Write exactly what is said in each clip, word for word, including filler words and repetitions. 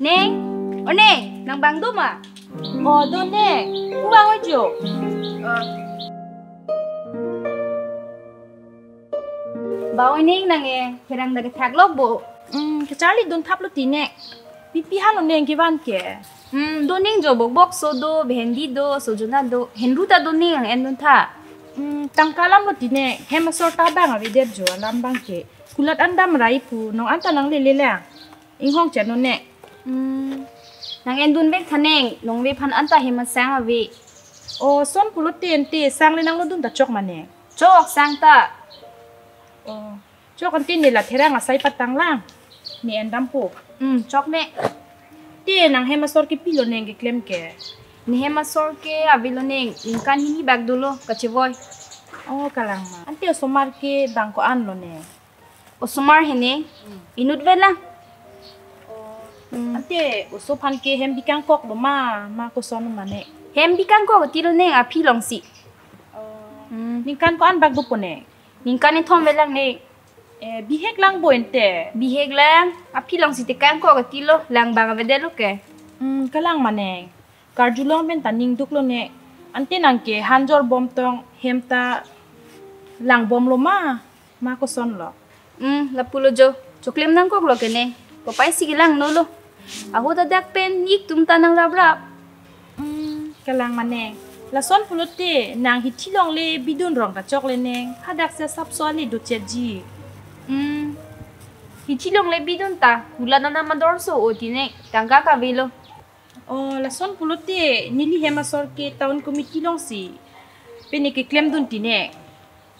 Neng, o Neng, nang bang do ma? O, do Neng, pu bang o jo. Ba o Neng, nang e pherang dak kethak lok bo. Hmm, kacharli dun thap lo ti Neng. Pipi halo Neng kevan ke. Hmm, do Neng jo, bok bok so do, bhendi do, sojona do, henru ta do Neng, nang en dun tha. Hmm, tangka alam lo ti Neng, hem asor ta bang avedet jo alam bang ke. Kulat an dam rai pu, non anta nanglele lang. Inghong chano Neng. Hmm, nang en dun vek tha Neng, non ve phan anta hem asang ave. O, son pulote ante sang le nanglo dun ta chok ma Neng. Chok sang ta. O, chok ante ne la pherang asai patang lang. Ne en dampo. Hmm, chok Neng. Te nang hem asor ke pilo Neng keklem ke? Ne hem asor ke avelo Neng, ningkan hini bak dolo kachevoi. O, kalang ma. Ante osomar ke bang ko-an lo Neng? Osomar he Neng, inut vet lang. Hmm. Ante oso aphan ke hem bikang kok do ma, ma koson ma Neng? Hem bikang kok ti lo Neng, aphi longsi. Hmm. Ningkan ko-an bak dopo Neng? Ningkan kethom vet lang Neng. Eh, bihek lang bo ante? Bihek lang, aphi longsi tekang kok ti lo, lang bang avedet lo ke. Hmm, kalang ma Neng. Karjulong pen ta ning duk lo Neng. Ante nang ke hanjor bom tong hem ta lang bom lo ma, ma koson lo? Hmm, lapu lo jo. Choklem nangkok lo ke Neng. Kopai si kelang no lo. Ahut adak pen ik tum ta nang rap rap. Hmm, kalang ma Neng. Lason pulote nang hithi longle bidun rong ta chok le Neng. Hadak se sapso ale do chetji. Hmm. Hithi longle bidun ta, kulat anam ador so o ti Neng. Tangka kavelo. O, lason pulote neli hem asor ke town committee longsi pen ne keklem dun ti Neng.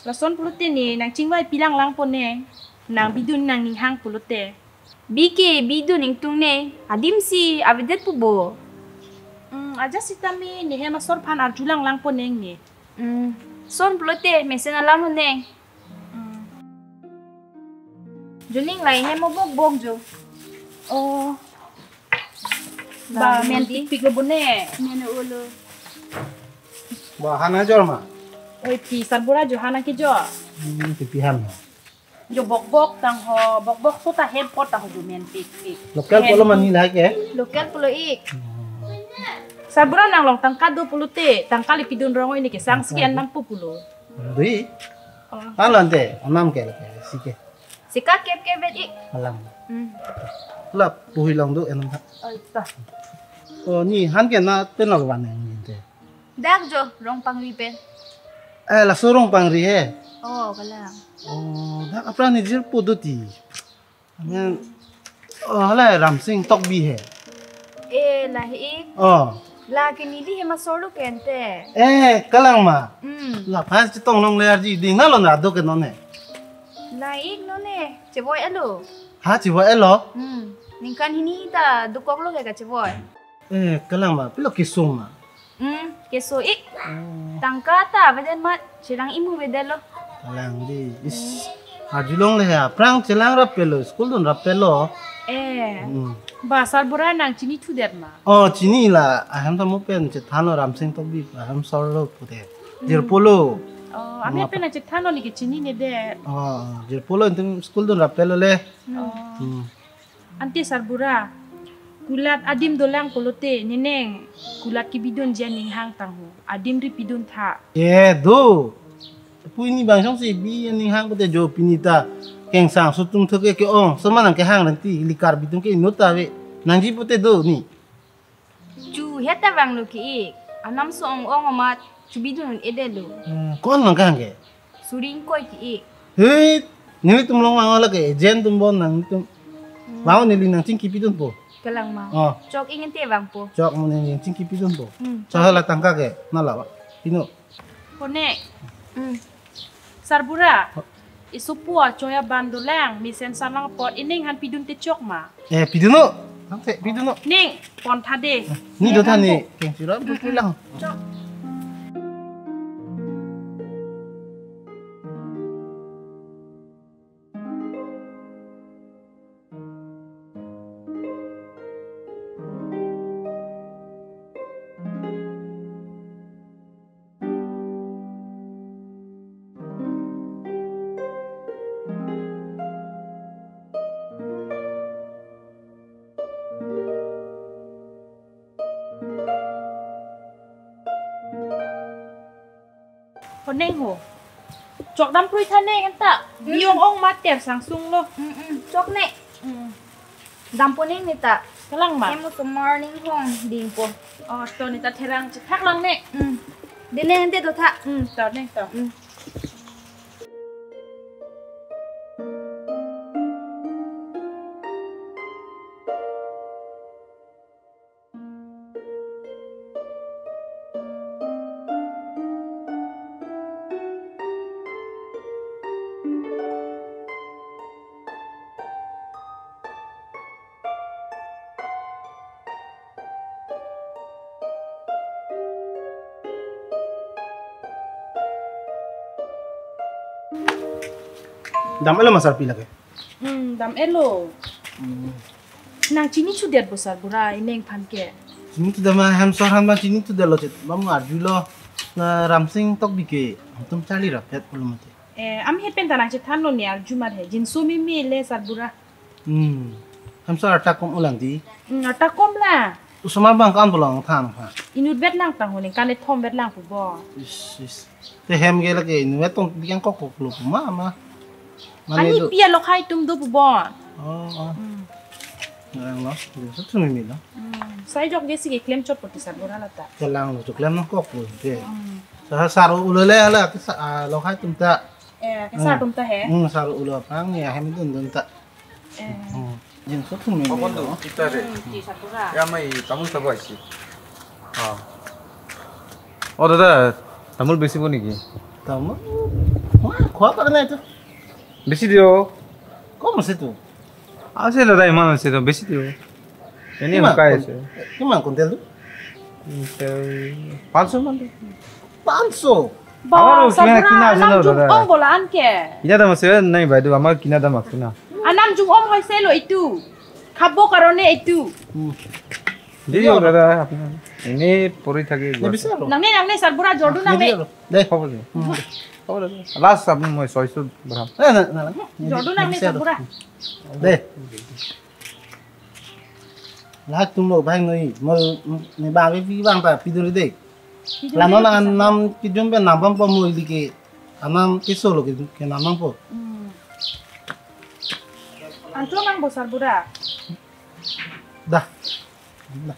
Lason pulote ne nang chingvai pilang langpo Neng. Nang bidun nang ninghang pulote. Bi ke bidun ingtung Neng, adim si avedet pu bo. Hmm, ajat sitame ne hem asor aphan arjulang langpo Neng ne. Hmm, son pulote mesen alam lo Neng. Hmm. Jo Neng, lahei hem o bok bok jo. O. Ba, ba, men di. Pikpik lo bo Neng. Men o lo. Ba, han ajor ma? Oi, pi sarbura jo han kejor. Hmm, pipi han. Jo bok bok tang ho, bok bok so ta hem pot tang ho jo men pikpik. Local polo mani lahei ke? Local polo ik. Hmm. Sarbura nang long tangka do pulote, tangka le pidun rong o, ne ke sang si ke an nampo pulo. Dui. O. Alang te, anam ke lake, si ke. Sika kep kep vet ik. Alang. Hmm. La puhui long do enam ha. Oi ta. O, ne han ke na pen lo van ne te. Dak jo Rongpangri pen. Eh, laso Rongpangri he. O, kalang. O, dak apran ne jirpo do ti. Amen. O, hala Ramsing Tokbi he. Eh, lahei ik. O. La ke neli hem asor lo ke ante. Eh, kalang ma. Hmm. La pas chetong long le arji ding na lo na do ke non he. Lahei ik non he. Chevoi elo. Ha, chevoi elo? Hmm. Ningkan hini ta dokok lo ke kachevoi. Eh, kalang ma. Pilo keso ma. Hmm, keso ik. O. Tangka ta avedet mat, chelang imu avedet lo. Kalang di. Is. Arjulong le he, aphrang chelang rap pelo, school dun rap pelo. Eh. Hmm. Ba sarbura nang chinithudet ma? O, chini la, ahem ta mo pen chethan lo Ramsing Tokbi, ahem asor lo pute. Hmm. Jirpo lo. O, ami pen nang chethan lo ne ke chininedet. O, jirpo lo itum school dun rap pelo le. Hmm. O. Hmm. Ante sarbura, kulat adim dolang pulote, ne Neng, kulat kebidunji aning hang tang ho, adim ri pidun tha. Eh, do. Pu ini bang song si bi aning hang pute jo pini ta. Kengsang sutum thoke ke-ong, soma nang kehang nanti, ili Karbi atum ke inut ta ave. Nangji pute do ne. Chu het ta vanglo ke ik. Anam so ong ong amat chu bidun un-edet lo. Hmm, ko-an nang kehang ke? Suri ingkoi ke ik. He, nelitum long vang lake, agent atum bon nangtum. Hmm. Vang neli nang chingki pidunpo. Kalang ma. O. Chok ik ante vangpo. Chok mo neli chingki pidunpo. Hmm. Cha hala tangka ke, na la ba. Pinu. Kone. Hmm. Sarbura. Ho. Isopo achoya ban dolang, mesen salang apot, ining han pidun te chok ma. Eh, pidun no. Nangte, pidun no. Ning, pon tha de. Ne do tha ne. Keng sira, bu pulang. Chok. Neng ho. Chok dam prui tha neng anta. Hmm. Biyong ong mater sang sung lo. Hmm, hmm. Chok neng. Hmm. Dampo neng neta. Kalang ma? Em mo sumar neng hong dingpo. Oh, to neta therang chethak lang neng. Hmm. De neng ante to tha. Hmm, to neng to. Hmm. Dam-et lo ma sarpi lake? Hmm, dam-et lo. Hmm. Nang chini chudet bo sarbura, ineng aphan ke. Chini chudet ma hem sor han ba chini chudet lo chet. Bang arjulo na Ramsing Tokbi ke. Atum charli raphet pulo mati. Eh, am he pen ta nang chethan lo ni arju mar he. Jinso meme le sarbura. Hmm. Hem sor arta kom ulang di. Hmm, arta kom la. Osomar bang kan pulang than ha. Inut vet lang tang ho neng kan le thom vet lang pu bo. Is, is. Te hem ke lake inut vet tong biang kok kok lo pu ma ma. Mane ani do. Pi alok hai tum do pu bo. Oh, oh. Hmm. Ngarang lo. Dia satu meme lo. Hmm. Sai jok je si ke klem chot poti sarbura lata. Kelang lo tu klem nang kok lo. Ke. Hmm. Sa sar ulo le la ke sa, ah, lok hai tum ta. Eh, ke sar tum ta he. Hmm, sar ulo aphrang ya hem dun dun ta. Eh. Hmm. Jinso thum meme. Papan lo. Tu kita re. Hmm, ti sarbura. Ya mai tamul sabo aisi. Ah. Oh, dada, tamul besi bo niki? Tamul? Wah, khua pa na itu. Besi dio. Kom ase tu? Ase dada, iman ase tu, besi dio. Ini kiman hukai kon-, ase. Kiman kuntel tu? Kuntel panso man tu. Panso? Ba, amar sarbura kina ase anam na, jung dada. Ong bola an ke. Kina dam ase nai bai tu, amar kina dam ase na. Anam jung ong hoise lo itu. Khabo karone itu. Hmm. Diyo, dada, apni. Ini puri thaki. Ini bisa lo. Nangne, nangne, sarbura, jordu nangne. Diyo lo. Deh. Khabo diyo. Hmm. Khabo diyo. Last apni moi soiso berham. Eh, na, na, na. Jordu nangne, bisa lo. Sarbura. Deh. Lahai tum lo bang noi. Mo ne ba pi bang ta pidun deh. Pidun deh, sarbura. Lano na nam pidun pen nam pam pam moi liki. Anam keso lo ke, ke nam pam po. Hmm. Ancho nang bo sarbura. Dah. Dah.